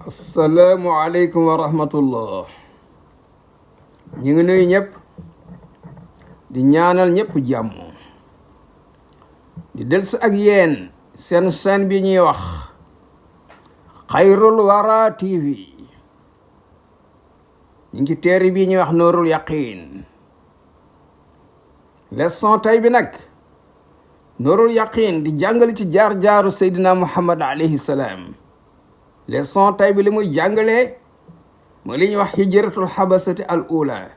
asalaamualeykum wa rahmatullah. ñu ngi nuyu ñëpp di ñaanal ñëpp jàmm di delsi ak yéen seen chaîne bi ñuy wax Xayrul Wara TV. ñu ngi ci téere bi ñuy wax Nuurul Yaqiin. leçon tey bi nag Nuurul Yaqiin di jàngale ci jaar-jaaru Seydina Muhammad alayhi salaam. leçon tey bi li muy jàngalee mooy li ñuy wax hijratul habasati al ula.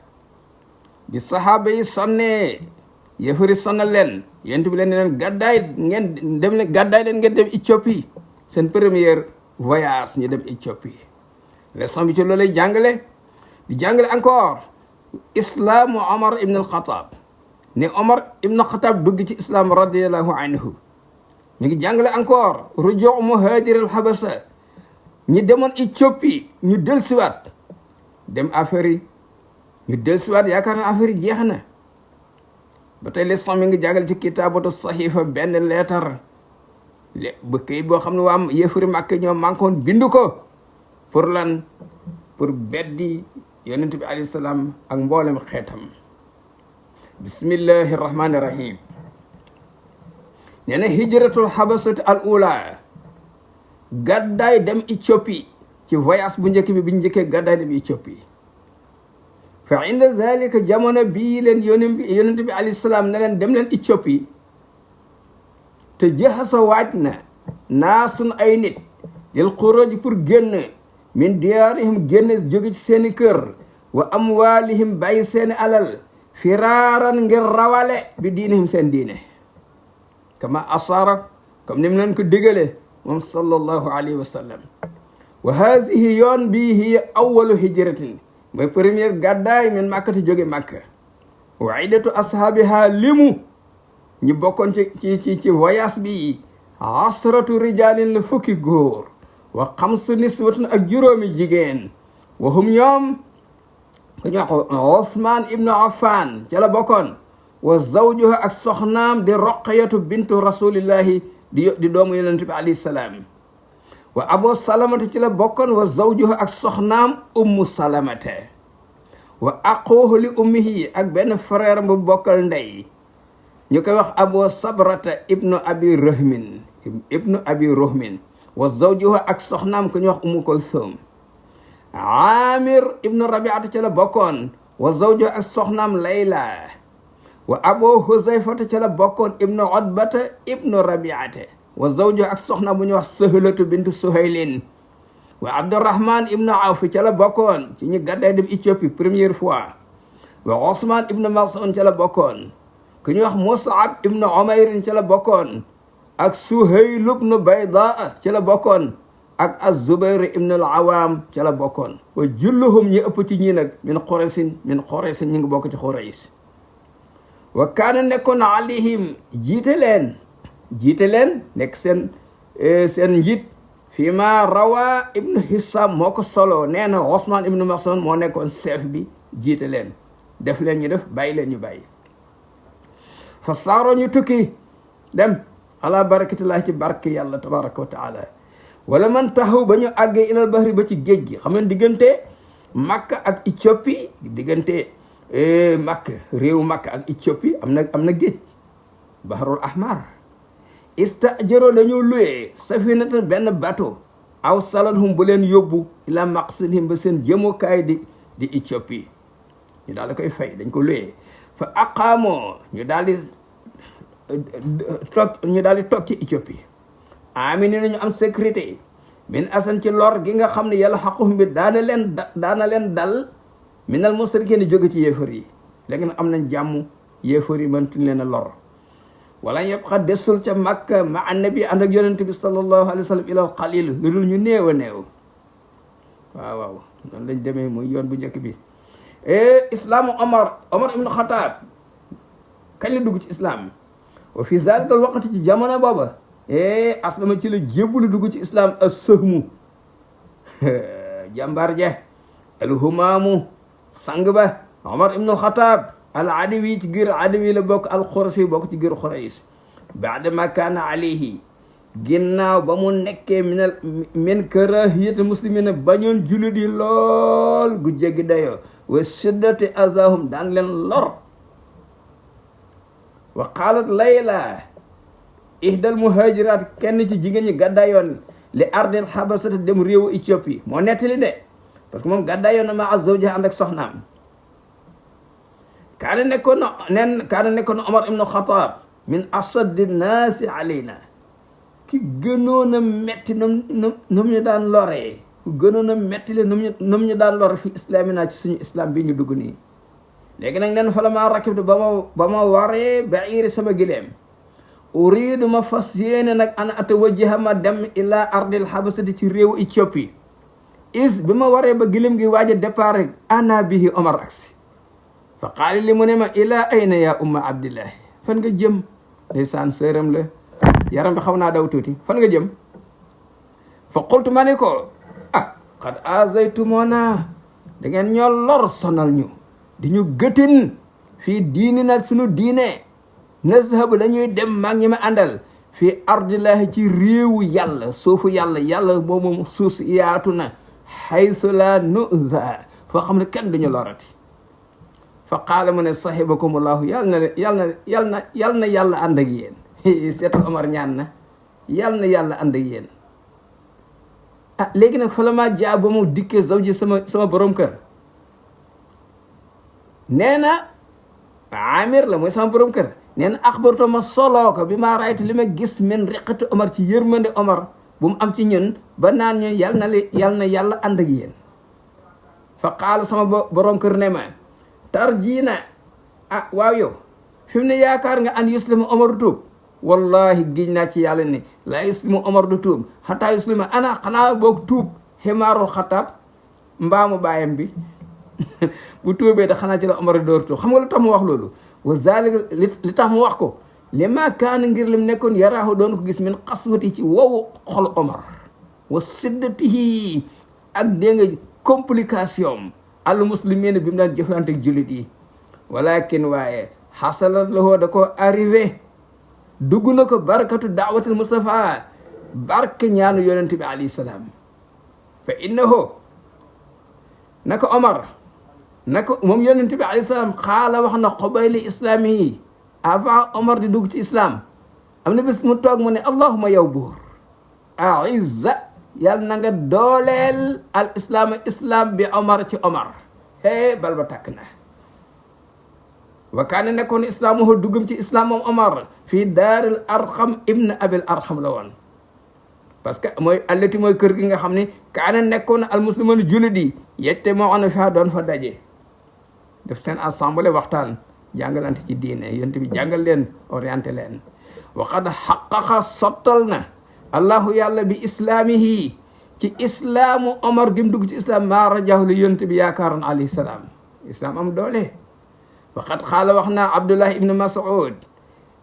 bi sahaaba yi sonnee yëfari sonna leen yent bi leen ne leen gàddaay ngeen dem leen gàddaay leen ngeen dem Éthiopie seen première voyage ñu dem Éthiopie. leçon bi ci loolu lay jàngale di jàngale encore islaamu Omar ibn al-Khattab ne Omar ibn al-Khattab dugg ci islam radiallahu anhu. mi ngi jàngale encore rujuu muhajir al habasa ñi demoon Éthiopie ñu dellusiwaat dem affaire yi ñu dellusiwaat yaakaar na affaire yi jeex na. ba tey leçon mi ngi jàngale ci kitaabatu saxiifa benn leetar bu kayit boo xam ne waa yéefari Màkka ñoo mankoon bind ko pour lan pour beddi yonent bi alayhi salaam ak mboolem xeetam. bismillahi rahmaani rahim. nee na hijratul habasati al ula gàddaay dem Éthiopie ci voyage bu njëkk bi bu njëkkee gàddaay dem Éthiopie. fa inda zalika jamono bii leen yonent bi alayhi salaam ne leen dem leen Éthiopie te jaxasa waaj na naasun ay nit dil xuruj pour génn min diyaarihim génn jóge ci seeni kër wa amwaalihim bàyyi seeni alal firaaran ngir rawale bi diinihim seen diine kama asara comme ni mu leen ko digale moom sallallahu alayhi wa sallam. wa haadihi yoon bii hiya awalu hijratin mooy première gàddaay min màkkati jóge màkka. wa iddatu ashaabiha limu ñi bokkoon ci voyage bi asratu rijalin la fukki góor wa xamsu niswatun ak juróomi jigéen wa hum ñoom ku ñu wax Ousmane ibnu Affan ca la bokkoon wa zawjuha ak soxnaam di Roqayatu bintu rasulillahi di doomu yonent bi alayhi salaam. wa Abu Salamata ci la bokkoon wa zawjuha ak soxnaam ummu Salamata wa aquuhu li ummihi ak benn frère bu bokkal ndey ñu koy wax Abu Sabrata ibnu abi Ruhmin wa zawjuha ak soxnaam ku ñu wax Ummu Kulthum. Amir ibnu Rabiata ci la bokkoon wa zawjuha ak soxnaam Layla wa Abu Huzayfata ci la bokkoon ibnu Utbata ibnu Rabiata wa zawjuha ak soxnaam bu ñu wax Sahlatu bintu Suhaylin wa Abdurrahman ibnu Awf ci la bokkoon ci ñu gàddaay dem Éthiopie première fois wa Ousmane ibnu Mas'ud ci la bokkoon ku ñu wax Mus'ab ibnu Umayr ci la bokkoon ak Suhayl ibnu Bayda ci la bokkoon ak Az-Zubayr ibnu al-Awam ci la bokkoon. wa julluhum ñi ëpp ci ñi nag min Quraysin ñi ngi bokk ci Qurays. wa kaana nekkoon alayhim jiite leen nekk seen njiit fii ma rawa ibnu Hisham moo ko solo nee na Ousmane ibnu Mas'ud moo nekkoon chef bi jiite leen def leen ñu def bàyyi leen ñu bàyyi. fa saaro ñu tukki dem ala barakatillahi ci barke yàlla tabaraka wa taala. wala man taxaw ba ñu àggee ilal bahri ba ci géej gi xam ngeen diggante Makka ak Éthiopie diggante Makka réewu Makka ak Éthiopie am na géej baharul ahmar. istajaro dañoo luyee safinatan benn bateau aw salanhum bu leen yóbbu ila maqsidihim ba seen jëmukaay di Éthiopie ñu daal di koy fay dañ ko luyee. fa aqaamoo ñu daal di toog ci Éthiopie amini nañu am sécurité min asan ci lor gi nga xam ne yàlla xaquhum bi daana leen dal minal musrikiin di jóge ci yéefar yi. léegi nag am nañ jàmm yéefar yi mëntuñ leen a lor. wala yabqa desul ca Makka ma annabi ànd ak yonent bi sallallahu alayhi wa sallam ilal qalil lu dul ñu néew a néew. waaw noonu lañ demee muy yoon bu njëkk bi. islaamu Omar ibnu Xataab kañ la dugg ci islam. wa fi zalika waqti ci jamono booba aslama ci la jébbalu dugg ci islam as-Sahmu jàmbaar ja al-Humaamu sang ba Omar ibnu Xataab al-Adawi ci giir Adawi la bokk al-Qurashi bokk ci giir Quraysh. baada ma kaana alayhi ginnaaw ba mu nekkee min karahiyatil muslimina bañoon jullit yi lool gu jéggi dayoo wa shiddati azahum daan leen lor. wa qaalat layla ihdal muhajirat kenn ci jigéen ñi gàddaayoon li ardil xabasata dem réewu Éthiopie moo nettali de parce que moom gàddaayoon na ma zawjiha ànd ak soxnaam. kaana nekkoon na Omar ibnu Xataab min asaddi naasi alayna ki gënoon a metti num ñu daan loree ku gënoon a metti le num ñu daan lore fi islaami naa ci suñu islam bi ñu dugg nii. léegi nag nen fa la maa rakibtu ba ma waree ba'iiri sama gileem uriidu ma fas yéene nag an atawajjaha ma dem ila ardil habasati ci réewu Éthiopie is bi ma waree ba gileem gi waaj a départ rek ana bihi Omar aksi fa qaali li mu ne ma ila ayna ya umma abdillahi fan nga jëm ndeysaan sëram la yaram bi xaw naa daw tuuti fan nga jëm fa qultu ma ne ko qad azaytumuna da ngeen ñoo lor sonal ñu di ñu gëtin fii diini nag suñu diine nazhabu dañuy dem maag ñi ma àndal fii ardillahi ci réewu yàlla suufu yàlla moomu suuf si yaatu na haysu la nuza foo xam ne kenn duñu lorati. fa qaala mu ne sahibakumullahu yàlla na yàlla ànd ak yéen seetal Omar ñaan na yàlla ànd ak yéen. léegi nag fa la maa jaa ba mu dikkee zawji sama borom kër nee na Amir la mooy sama borom kër nee na axbartu ma soloo ko bi maa raaytu li ma gis min riqati Omar ci yërmande Omar bu mu am ci ñun ba naan ñu yàlla na yàlla ànd ak yéen. fa qaala sama borom kër ne ma tarjiina waaw yow fi mu ne yaakaar nga an yuslima Omar tuub wallahi giñ naa ci yàlla ne la yuslimu Omar du tuub xataa yuslima ana xanaa boog tuub ximaarul xataab mbaamu baayam bi bu tuubee da xanaa ci la Omar door tuub xam nga lu tax mu wax loolu wa zalika li tax mu wax ko li ma kaana ngir lim nekkoon yaraahu doon ko gis min xaswati ci wowu xol Omar wa siddatihi ak dégg nga complication al muslimina bi mu daan jëflante ak jullit yi walakin waaye xasalat lahu da ko arrivé dugg na ko barakatu daawatul Mustafa barke ñaanu yonente bi alayhi salaam fa innahu naka Omar naka moom yonente bi alayhi salaam xaala wax na xobayli islaami yi avant Omar di dugg ci islam am na bis mu toog mu ne allahuma yow buur aizza yàlla na nga dooleel al islam bi Omar ci Omar bal ba tàkk na wa kaane nekkoon islaamuhu duggum ci islam moom Omar fii daaril arqam ibn abil arqam la woon parce que mooy allati mooy kër gi nga xam ne kaane nekkoon al muslimanu jullit yi yette moo on fa doon fa daje def seen assemblée waxtaan jàngalante ci diine yonent bi jàngal leen orienté leen wa qad xaqaqa sottal na allahu yàlla bi islaamihi ci islaamu Omar gim dugg ci islam maa rajahu li yonent bi yaakaaroon alayhi salaam islam am doole waqad xaala wax naa Abdullah ibn Mas'ud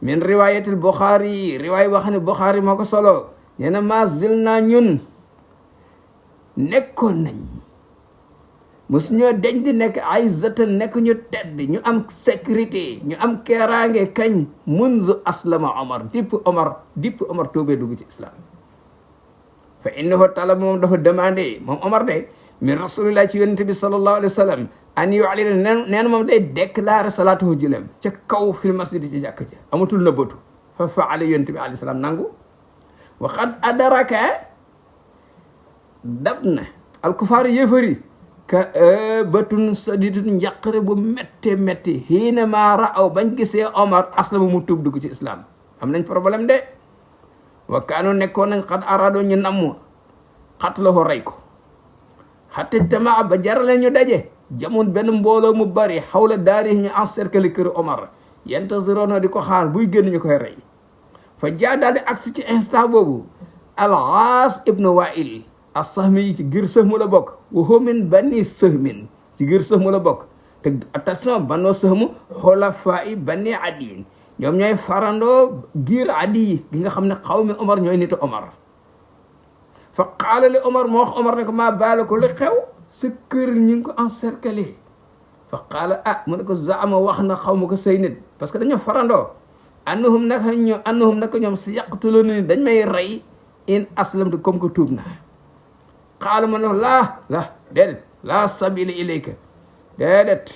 min riwayatil Bukhari riwaaya wax ne Bukhari moo ko solo nee na ma zil naa ñun nekkoon nañ mosu ñoo deñ di nekk ay zatan nekk ñu tedd ñu am sécurité ñu am keeraange kañ munzu aslama Omar dipp Omar tuubee dugg ci islam fa innahu talab moom dafa demandé moom Omar de min rasulillah ci yonente bi sallallahu alayhi wa sallam an yu'lina nee na moom day déclaré salaatuhu julem ca kaw fil masjid ci jàkk ja amatul na bëtu fa faala yonente bi alayhi salaam nangu wa qad adaraka dab na alkufaar yéefari ka batun sadidun njàqare bu métte xiina maa raaw bañ gisee Omar aslama mu tuub dugg ci islam am nañ problème de wa kaanu nekkoon nañ xat araado ñu namm xatlahu rey ko xatte tamaa ba jarale ñu daje jamoon benn mbooloo mu bari xawla daari ñu encercler kër Omar yantazirona di ko xaar buy génn ñu koy rey fa jaa daal di agsi ci instant boobu al-Aas ibnu Waa'il as-Sahmi yi ci giir Sëhm la bokk wa huwa min bani Sëhmin ci giir Sëhm la bokk te attention Banu Sëhm xulafaa'i bani Adiyin ñoom ñooy farandoo giir Adi gi nga xam ne xawmi Omar ñooy nitu Omar fa qaala li Omar moo wax Omar ne ko maa baala ko li xew sa kër ñu ngi ko encercler fa qaala mu ne ko zaama wax na xaw ma ko say nit parce que dañoo farandoo annahum naka ñoom si yaqtuluna ni dañ may rey in aslamtu comme que tuub naa xaala ma ne laa déedéet laa sabila ilayka déedéet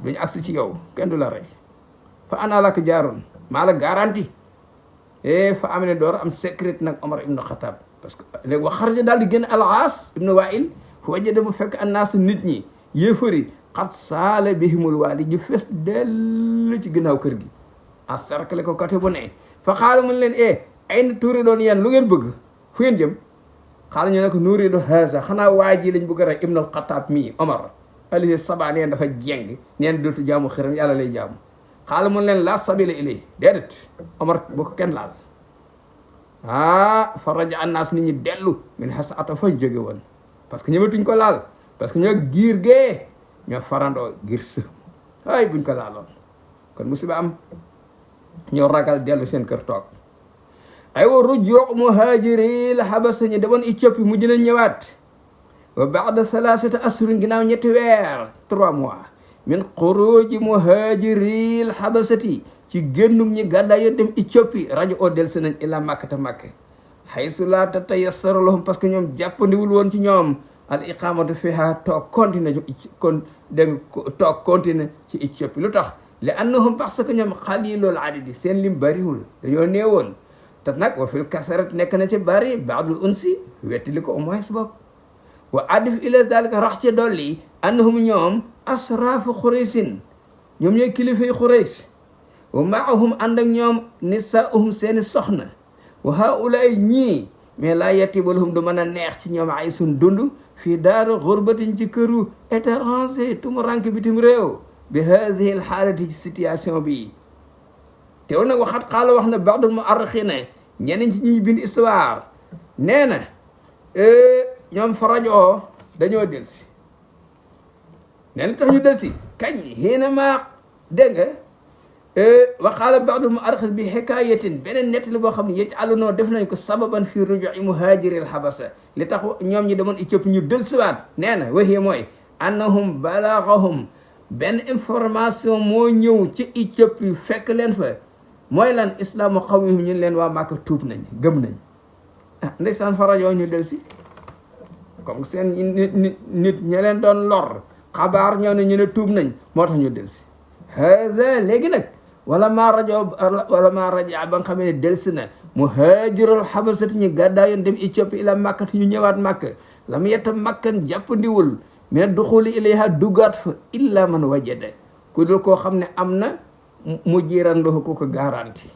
duñu agsi ci yow kenn du la rey fa ana laka jaaroon maa la garanti fa am ne door am secret nag Omar ibnu Xataab parce que léegi wax xarja daal di génn al-Aas ibnu Waa'il fu wajada mu fekk annaas nit ñi yéefari xat saala bihimul waali ñu fees dell ci ginnaaw kër gi encerclé ko côté bu ne fa xaala mun leen ay na tuuri doon yeen lu ngeen bëgg fu ngeen jëm xaala ñu ne ko nuriidu haza xanaa waa ji lañ bëgg a rey ibnu al-Xataab mii Omar alayhi sabaa neen dafa jeng neen dootu jaamu xiram yàlla lay jaamu xaala mun leen laa sabila ilay déedéet Omar bu ko kenn laal fa raja annaas nit ñi dellu min xasaata fañ jóge woon parce que ñëmatuñ ko laal parce que ñoo giir gee ñoo farandoo giir së ay buñ ko laaloon kon musiba am ñoo ragal dellu seen kër toog ay wa rujuu muhaajiril habasa ñi demoon Éthiopie mujj nañ ñëwaat wa ba'da thalathati ashhurin ginnaaw 3 weer 3 mois min xuruji muhaajiril habasati ci génnum ñi gàddaay yoon dem Éthiopie rajo oo del si nañ ila Makkata Makka haysu laa tatayassaru lahum parce que ñoom jàppandiwul woon ci ñoom al iqamatu fiha toog continuer ci Éthiopie lu tax li annahum parce que ñoom xalilul adadi seen lim bariwul dañoo néewoon te nag wa fil kasarat nekk na ci bari baadul unsi wetti li ko au moins bokk wa adif ila zalika rax ci dolli annahum ñoom asrafu xuraysin ñoom ñooy kilifay xurays wa maahum ànd ak ñoom nisaahum seeni soxna wa haulaay ñii mais laa yatibalhum du mën a neex ci ñoom ay sun dund fii daaru xurbatin ci këru étranger tumu rank bitim réew bi hadihi al xaalati ci situation bi teew nag waxat xaala wax na baadul muarrixina ñeneen ci ñuy bind histoire nee na ñoom farajoo dañoo delsi nee na tax ñu delsi kañ xiina maa dégg nga waxaala baadul muarrixin bi xikaayatin beneen nettali boo xam ne yëcc àllunoo def nañ ko sababan fii rujui muhaajiril habasa li tax ñoom ñi demoon Éthiopie ñu delsiwaat nee na waxee mooy annahum balagahum benn information moo ñëw ci Éthiopie fekk leen fa mooy lan islaamu qawmihim ñu leen waa Màkka tuub nañ gëm nañ ndeysaan farajoo ñu delsi comme seen nit ña leen doon lor xabaar ñoo ne ñu ne tuub nañ moo tax ñu delsi haza léegi nag wala maa raja ba nga xam ne delsi na muhaajirul habasati ñu gàddaayoon dem Éthiopie ila Makkati ñu ñëwaat Makka lam yetta makkan jàppandiwul mais duxuli ilayha duggaat fa illa man wajada ku dul koo xam ne am na mu jiiran loxo ku ko garanti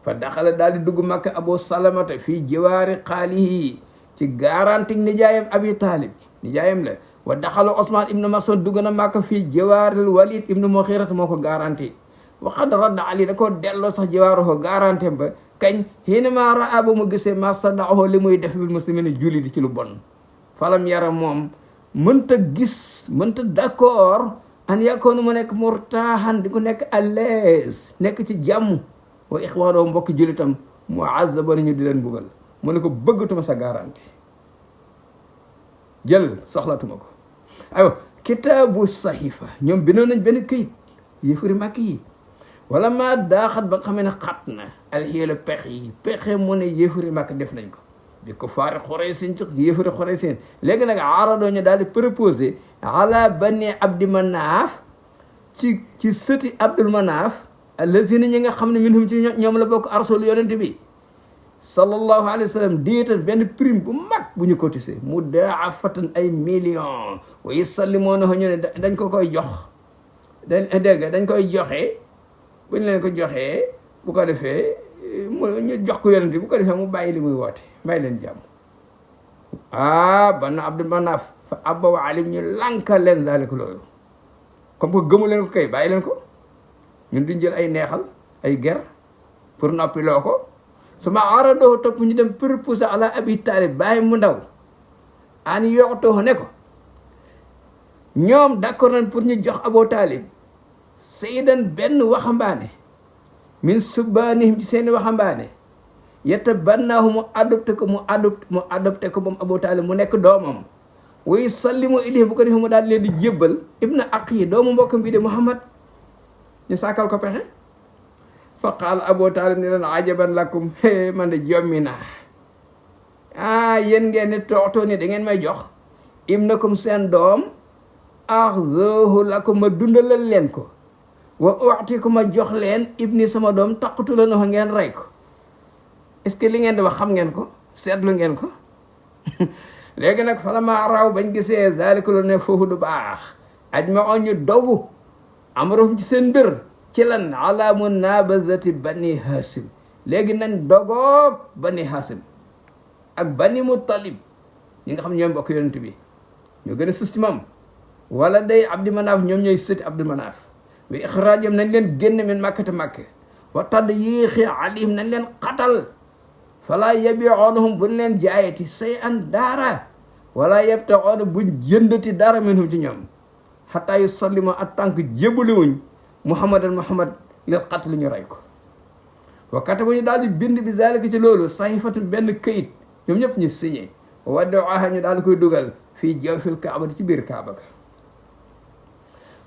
fa daxala daal di dugg Makka Abu Salamata fii jiwaari xaalihi ci garanti nijaayam Abi Talib nijaayam la wa daxala Osman ibnu Mas'ud dugg na Makka fii jiwaaril Walid ibnu Muxirat moo ko garanti wa qad radda Ali da koo delloo sax jiwaaruhu garanti ba kañ xiinama raa ba mu gisee ma sadaahu li muy def bil muslimina julli di ci lu bon falam yara moom mënta gis mënta d'accord an yakoonu mu nekk murtaahan di ko nekk à l'aise nekk ci jàmm wa ixwaanoo mbokki jullitam muazzaban ñu di leen buggal mu ne ko bëggatuma sa garanti jël soxlatuma ko aywa kitaabu sahifa ñoom bindoon nañ benn këyit yëfari màkk yi wala maa daaxat ba nga xamee ne xat na alxiila pexe mu ne yëfari màkk def nañ ko bi ko faari Xuraysin ci yëfari Xuraysin léegi nag aaradoo ñu daal di proposé ala bani abdi manaaf ci sëti abdul manaaf allazina ñi nga xam ne minhum ci ñoom la bokk arsul yonente bi sallallahu alayhi wa sallam diital benn prime bu mag bu ñu cotisé mu daafatan ay millions wa yusallimoonahu ñu ne dañ ko koy jox dañ koy joxe buñ leen ko joxee bu ko defee ñu jox ko yonente bu ko defee mu bàyyi li muy woote bàyyi leen jàmm banu abdul manaaf fa abba wa alim ñu lànkal leen zaalika loolu comme que gëmu leen ko kay bàyyi leen ko ñun duñ jël ay neexal ay ger pour noppi loo ko su ma aradoo topp ñu dem proposé ala abi talib bàyyi mu ndaw an yoxtoo ne ko ñoom d'accord nañ pour ñu jox Abu Talib sayyidan benn waxambaane min subbaanihim ci seeni waxambaane yetta bannaahu mu adopté ko moom Abu Talib mu nekk doomam way sallimu ilayhi bu ko defee mu daal leen di jébbal ibna aqi doomu mbokkam bi de Muhammad ñu sàkkal ko pexe fa qaala Abu Taalib ni leen ajaban lakum man de jommi naa yéen ngeen ni toxtoo ni da ngeen may jox ibnakum seen doom axdahu lakum ma dundalal leen ko wa u'tiku ma jox leen ibni sama doom taqtuluunahu ngeen rey ko. est-ce que li ngeen di wax xam ngeen ko seetlu ngeen ko léegi nag falammaa raaw bañ gisee zaalika lu ne foofu du baax ajma'u ñu dogu amruhum ci seen mbir ci lan ala munabazati bani Haasim léegi nañ dogoog bani Haasim ak bani Muttalib ñi nga xam ñooy mbokk yonent bi ñoo gën a sës ci moom wala day Abdi Manaaf ñoom ñooy sëti Abdi Manaaf wa ixraajam nañ leen génn min Makkata Makka wa tadyiiqi alayhim nañ leen xatal falaa yabi'uunahum buñ leen jaayati shay'an dara wala yabta'uuna buñ jëndati dara minhum ci ñoom xataa yusallimu ak tànk jébaliwuñ Muhammad lil qatl ñu rey ko. wa katabu ñu daal di bind bi zaalika ci loolu sahifatun benn këyit ñoom ñëpp ñu signé wadda'uuhaa ñu daal di koy dugal fii jawfil kaaba ci biir kaaba ga.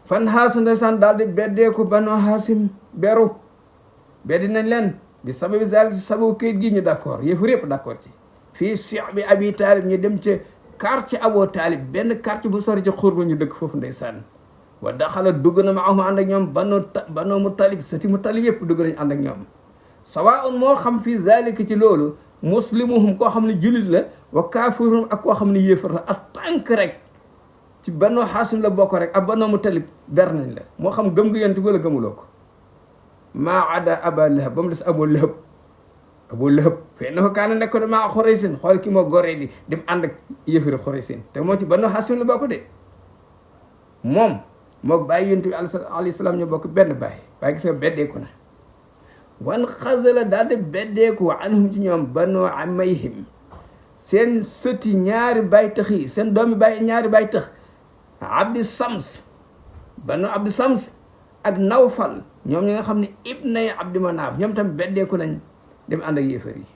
fan Haasim ndeysaan daal di beddeeku Banu Haasim beru beddi nañ leen bi sababi zaalika ci sababu këyit gi ñu d'accord yëfu répp d'accord ci. fii shi'bi Abi Taalib ñu dem ca quartier Abu Taalib benn quartier bu sori ci xur ba ñu dëkk foofu ndeysaan. wa daxala dugg na maahum ànd ak ñoom banu Muttalib sati Muttalib yëpp dugg nañ ànd ak ñoom. sawaa'un moo xam fii zaalika ci loolu muslimuhum koo xam ne jullit la wa kaafiruhum ak koo xam ne yéefar la ak tànk rek ci Banu Haasim la bokk rek ak Banu Muttalib ber nañ la moo xam gëm nga yonent bi wala gëmuloo ko. maa ada Aba Lahab ba mu des Abu Lahab fe na ko kaana nekk ko maa Xuraysin xool ki moo goree di dem ànd ak yëfari Xuraysin te moo ci Banu Haasim la bokk de moom mook bàyyi yonent bi alayhi salaam ñu bokk benn bàyyi waaye gis nga beddeeku na. wan xasala daal di beddeeku anhum ci ñoom Banu Amayhim seen sëti ñaari bay tëx yi seen doomi bay ñaari bay tëx Abdi Sams Banu Abdi Sams ak Nawfal ñoom ñi nga xam ne ibnay Abdi Manaaf ñoom tam beddeeku nañ dem ànd ak yéefar yi.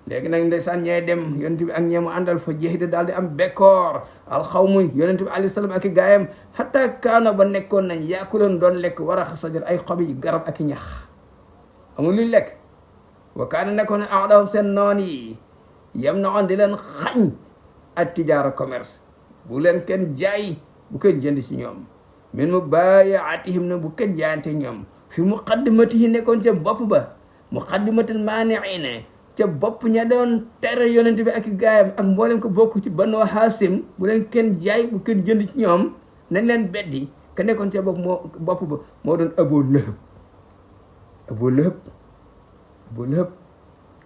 léegi nag ndeysaan ñee dem yonent bi ak ñeemu àndal fa jeexida daal di am bekkoor alxawmu yonent bi alayhi salaam ak i gaayam xataa kaana ba nekkoon nañ yaakuloon doon lekk war a sajar ay xobi garab ak i ñax amul luñ lekk. wa kaana nekkoon ne aadaw seen noon yi yam na on di leen xañ ak tijaara commerce bu leen kenn jaay bu kenn jënd ci ñoom min mubaayaatihim na bu kenn jaayante ñoom fi muqaddimatihi nekkoon ca bopp ba muqaddimatil maani'iina ca bopp ña doon tere yonent bi ak i gaayam ak mboolem ko bokk ci Banu Haasim bu leen kenn jaay bu kenn jënd ci ñoom nañ leen beddi ka nekkoon ca bopp ba moo doon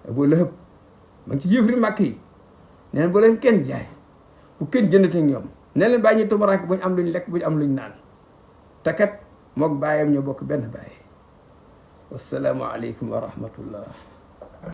Abu Lahab ma ngi ci yëfri màkk yi nee na bu leen kenn jaay bu kenn jënd ci ñoom ne leen bàyyi ñu tumuraanke bu ñu am luñ lekk bu ñu am luñ naan te kat mook baayam ñoo bokk benn baay. wassalaamu aleykum wa rahmatullah.